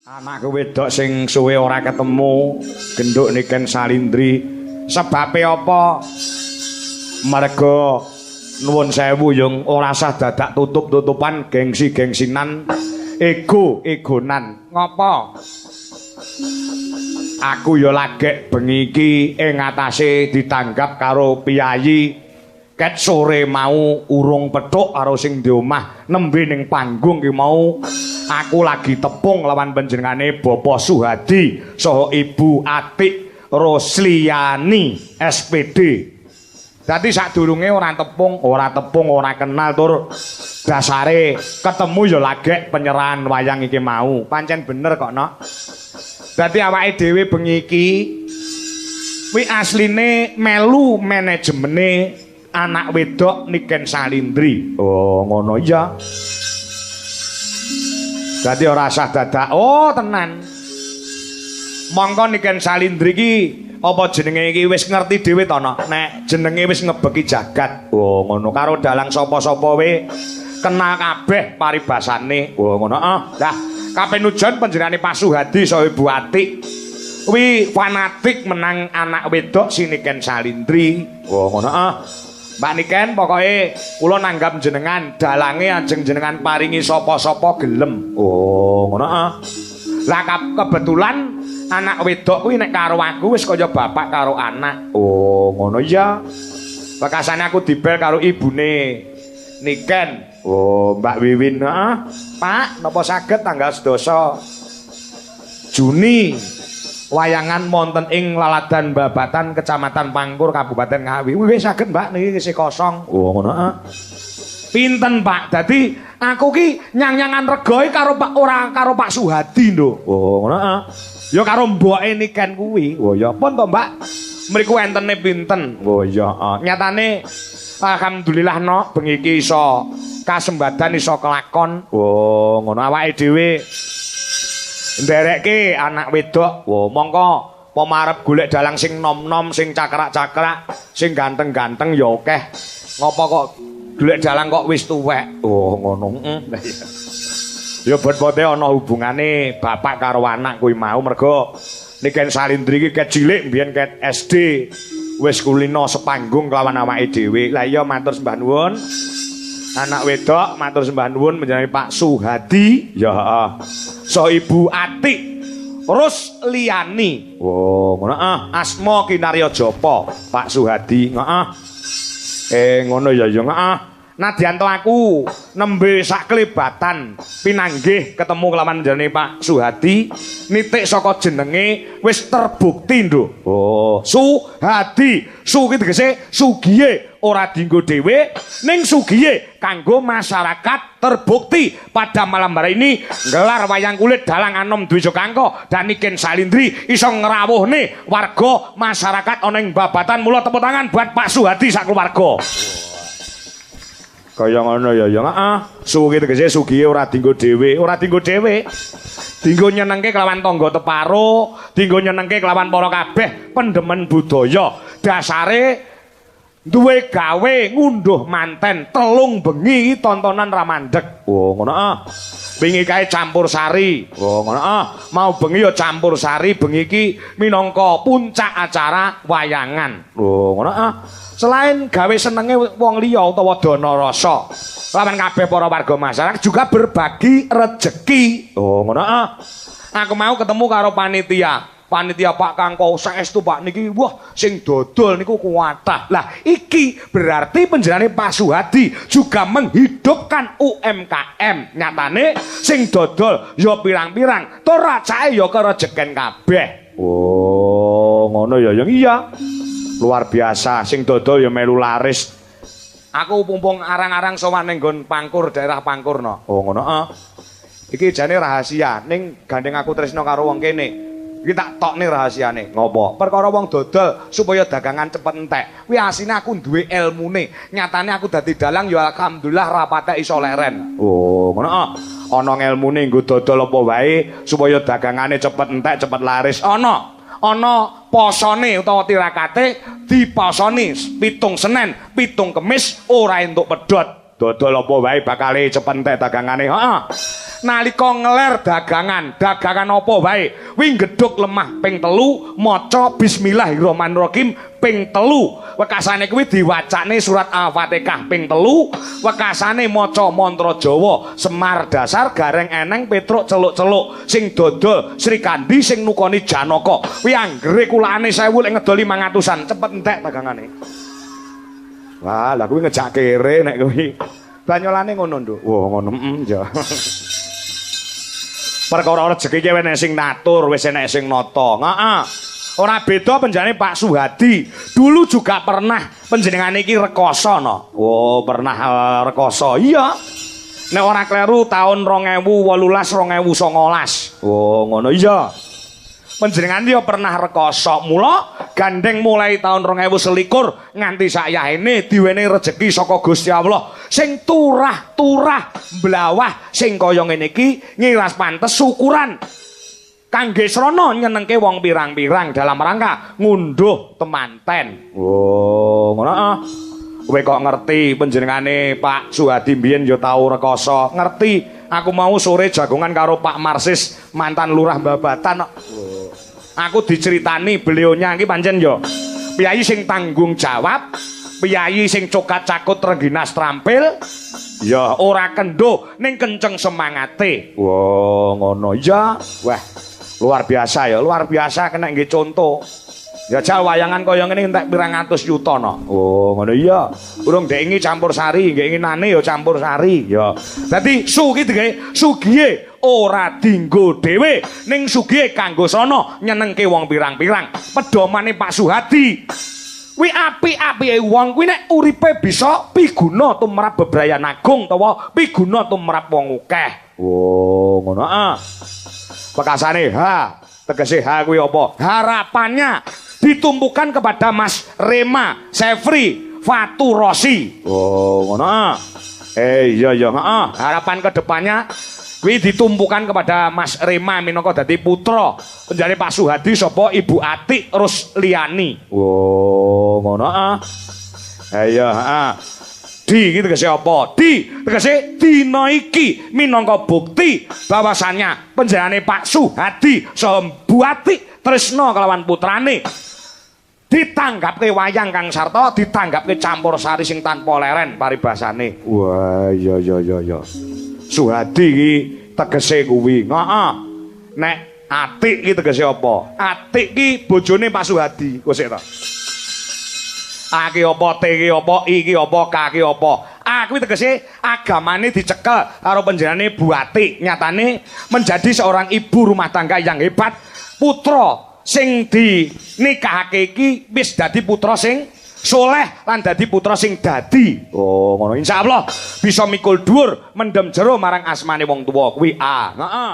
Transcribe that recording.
Anakku wedok sing suwe ora ketemu, genduk Niken Salindri. Sebabe apa? Merga nuwun sewu yung ora sah dadak tutup-tutupan gengsi-gengsinan, ego-egonan. Ngopo? Aku ya lagek bengi iki ing atase ditanggap karo piyayi. Ket sore mau urung petuk karo sing di omah nembe ning panggung ki mau aku lagi tepung lawan panjenengane Bapak Suhadi saha Ibu Atik Rosliani SPD. Dadi sadurunge ora tepung, ora kenal tur dasare ketemu ya lagek penyerahan wayang iki mau. Pancen bener kok, Nok. Dadi awake dhewe bengi iki kuwi asline melu manajemene anak wedok Niken Salindri. Oh, ngono iya. Dadi ora sah dadak. Oh, tenan. Mongko Niken Salindri iki apa jenenge iki wis ngerti dhewe to, Nok. Nek jenenge wis ngebeki jagat. Oh, ngono karo dalang sapa-sapa we kenal kabeh paribasane. Oh, ngono. Ah, lah kapenujon panjenengane Pak Suhadi saha Ibu Atik kuwi fanatik menang anak wedok si Niken Salindri. Oh, ngono. Ah. Mbak Niken pokoke kula nanggap jenengan dalange ajeng jenengan paringi sapa-sapa gelem. Oh, ngono ah. Lah kebetulan anak wedok kuwi nek karo aku wis kaya bapak karo anak. Oh, ngono iya. Bekasane aku dibel karo ibune Niken. Oh, Mbak Wiwin, heeh. Pak, napa saged tanggal 11 Juni wayangan wonten ing Laladan Babatan Kecamatan Pangkur Kabupaten Ngawi. Wis saged Mbak niki isih kosong. Oh ngono ah. Pinten Pak? Dadi aku ki nyang-nyangan regoe karo Pak ora karo Pak Suhadi lho. Oh ngono ah. Ya karo mboke Niken kuwi. Oh ya pun to Mbak. Mriku entene pinten? Oh iya. Nyatane alhamdulillah Nok bengi iki iso kasembadan iso kelakon. Oh ngono awake dhewe nderekke anak wedok. Wah, mongko pemarep golek dalang sing nom-nom, sing cakrak-cakrak, sing ganteng-ganteng ya akeh. Ngopo kok golek dalang kok wis tuwek? Oh, ngono. Heeh. Ya bot-bote ana hubungane bapak karo anak kuwi mau mergo Niken Salindri iki ket cilik mbiyen ket SD wis kulino sepanggung kelawan awake dhewe. Lah iya matur sembah nuwun. Anak wedok matur sembah nuwun menjenengan Pak Suhadi. Ya heeh. So Ibu Atik Rosliani. Oh, ngono ah. Asma Kinarya Japa, Pak Suhadi. Heeh. Ngono ya ya heeh. Nadyan to aku nembe saklebatan pinanggih ketemu kelawan jenenge Pak Suhadi, nitik saka jenenge wis terbukti, Nduk. Oh, Suhadi. Su ki tegese sugihe ora dienggo dhewe, ning sugihe kanggo masyarakat. Terbukti pada malam hari ini gelar wayang kulit dalang Anom Dwijo Kangko dan Niken Salindri iso ngrawuhne warga masyarakat ana ing Babatan. Mula tepuk tangan buat Pak Suhadi sak keluarga. Kaya ngono ya ya heeh. Sugi tegese sugihe ora dienggo dhewe, ora dienggo dhewe. Dienggo nyenengke kelawan tangga teparo, dienggo nyenengke kelawan para kabeh pendemen budaya. Dasare duwe gawe ngunduh manten 3 bengi tontonan ra mandeg. Oh ngono ah. Wingi kae campur sari. Oh ngono ah. Mau bengi ya campur sari, bengi iki minangka puncak acara wayangan. Oh ngono ah. Selain gawe senenge wong liya utawa dana rasa lawan kabeh para warga masyarakat juga berbagi rejeki. Oh ngono ah. Aku mau ketemu karo panitia. Panitia Pak Kangko saestu Pak niki wah sing dodol niku kuwatah. Lah iki berarti panjenengane Pak Suhadi juga menghidupkan UMKM. Nyatane sing dodol ya pirang-pirang, tur racake ya kerejeken kabeh. Oh, ngono ya yang iya. Luar biasa, sing dodol ya melu laris. Aku pumpung arang-arang sowan ning nggon Pangkur, daerah Pangkur no. Oh ngono ah. Iki jane rahasia ning gandeng aku tresno karo wong kene. Iki tak tokne rahasiane. Ngopo? Perkara wong dodol supaya dagangan cepet entek. Kuwi asine aku duwe elmune. Nyatane aku dadi dalang ya alhamdulillah ra patek iso leren. Oh, ngono ah. Ana ngelmune nggo dodol apa wae supaya dagangane cepet entek, cepet laris. Ana. Ana posone utawa tirakate diposoni 7 Senin, 7 Kemis ora entuk pedhot. Dodol apa wae bakale cepet entek dagangane. Heeh. Nalika ngeler dagangan, dagangan apa wae, wi ngedhuk lemah ping 3, maca bismillahirrahmanirrahim ping 3. Wekasane kuwi diwacane surat Al-Fatihah ping 3, wekasane maca mantra Jawa, Semar dasar gareng eneng Petruk celuk-celuk, sing dodol Srikandi sing nukoni Janaka. Kuwi anggere kulakane 1000 lek ngedol 500-an, cepet entek dagangane. Wah, lah kuwi ngejak kere nek kuwi. Banyolane ngono, Nduk. Wah, ngono, ya. Perkara rejeki ki wis sing ngatur, wis enek sing nata. Heeh. Ora beda penjenengane Pak Suhadi. Dulu juga pernah penjenengane iki rekoso no. Oh, pernah rekoso. Iya. Nek ora kleru tahun 2018 2019. Oh, ngono iya. Panjenengane ya pernah rekoso. Mula gandeng mulai tahun 2021 nganti sayahene diwenehi rejeki saka Gusti Allah sing turah-turah mblawah sing kaya ngene iki ngiras pantes syukuran kangge srana nyenengke wong pirang-pirang dalam rangka ngunduh temanten. Oh, ngono ah. Kowe kok ngerti panjenengane Pak Suhadi mbiyen ya tau rekoso. Ngerti. Aku mau sore jagongan karo Pak Marsis, mantan lurah Babatan kok. Aku diceritani beliaunya iki pancen ya piyayi sing tanggung jawab, piyayi sing cokat cakut rengginas trampil, ya ora kendo ning kenceng semangate. Wah, ngono ya. Wah, luar biasa ya, luar biasa kena nggih contoh. Ya jal wayangan kaya ngene entek pirang atus yuta no. Oh, ngono iya. Urung ndek ingi campur sari, ndek inginane ya campur sari ya. Dadi su ki digawe sugihe ora dinggo dhewe, ning sugihe kanggo sono nyenengke wong pirang-pirang. Pedomane Pak Suhadi. Kuwi apik-apike wong kuwi nek uripe bisa piguna tumrap bebrayan agung utawa piguna tumrap wong akeh. Oh, ngono ah. Pekasane H, tegese H kuwi apa? Harapannya ditumpukan kepada Mas Rema Sefri Faturosi. Oh, ngono ah. Iya iya, heeh. Harapan kedepannya kuwi ditumpukan kepada Mas Rema minangka dadi putra penjare Pak Suhadi sapa Ibu Atik Rusliani. Oh, ngono ah. Iya, heeh. Di iki tegese apa? Di tegese dina iki minangka bukti bahwasannya penjenengane Pak Suhadi saha Bu Atik tresna kelawan putrane. Ditanggapke wayang kang sarta ditanggapke campur sari sing tanpa leren paribasane. Wah, iya iya iya iya. Suhadi iki tegese kuwi. Heeh. Nek Atik iki tegese apa? Atik iki bojone Pak Suhadi. Kok sik ta? A ki apa, T ki apa, I ki apa, K ki apa. A kuwi tegese agamane dicekel karo panjenengane Bu Atik. Nyatane menjadi seorang ibu rumah tangga yang hebat. Putra sing dinikahake iki wis dadi putra sing soleh lan dadi putra sing dadi. Oh, ngono. Insyaallah bisa mikul dhuwur mendem jero marang asmane wong tuwa kuwi A. Heeh.